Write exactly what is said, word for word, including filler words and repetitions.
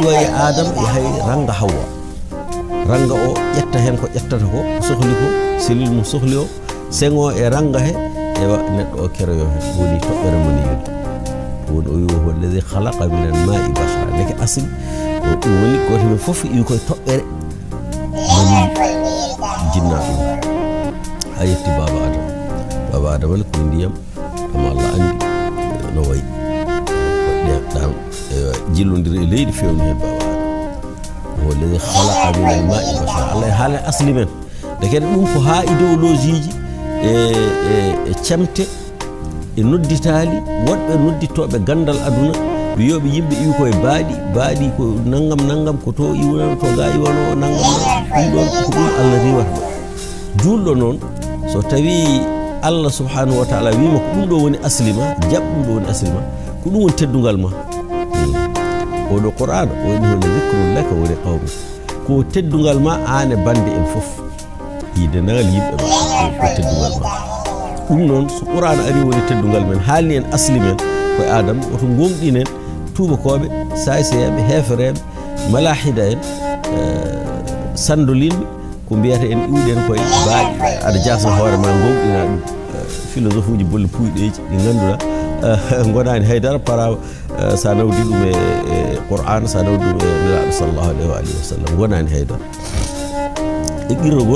Iwa e Adama yahay ranga Hawwa. Ranga o ƴetta heen ko ƴettata ko, sohli ko, selil mum sohli o, seŋo e ranga he, ewa neɗɗo o keroyo heen. Woni toɓɓere moni yoni. Woni o wi: "Wa huwa alladhi khalaqa min al-ma'i bashara." Ndeke asli, o ɗum woni gooto men fof iwi koye toɓɓere moni jinnaaɗo. A yetti Baaba Adama. Baaba Adama ne ko ndiyam, amma Allah anndi no wayi. Ɗan, ewa, jillondira e leydi fewni heen Baaba Adama. Wa huwa alladhi khalaqa min al-ma'i bashara. Allah e haala asli men. Ndeke ɗum ko haa idéologie ji e, e, e cemte e nodditaali, woɗɓe noddittooɓe ganndal aduna, wiyooɓe yimɓe iwi koye baaɗi, baaɗi ko nanngam nanngam, ko to iwano, to ga iwano, nanngam nanngam. Ɗum ɗon ko ɗum Allah riiwata ɗum. Juulɗo noon, so tawii Allah subhanahu wa taala wiima ko ɗum ɗo woni asli ma, jaɓ ɗum ɗo woni asli ma, ko ɗum woni teddungal ma. Hmm. Oɗo Qur'aana, woni hono dhikrun laka wa li qawmik. Ko teddungal ma aan e bannde en fof. Yiide nangal yimɓe ma, ko teddungal ma. Ɗum noon, so Qur'aana ari woni teddungal men, haalni en asli men, ko e Adama, woto ngomɗinen tuubakooɓe, saayseeɓe, heefereeɓe, malahida en, eh, sanndolinɓe, ko mbiyata en iwɗen koye baaɗi, aɗa jasna hoore ma, ngomɗina ɗum. Eh, philosophe uji bolle puyɗeeji ɗi ngannduɗaa, eh, ngonaani haydara para, eh, sa nawdi ɗum e, e Qur'an, sa nawdi ɗum e Nelaaɗo sallallahu alayhi wa alihi wa sallam, ngonaani haydara. E qirrogol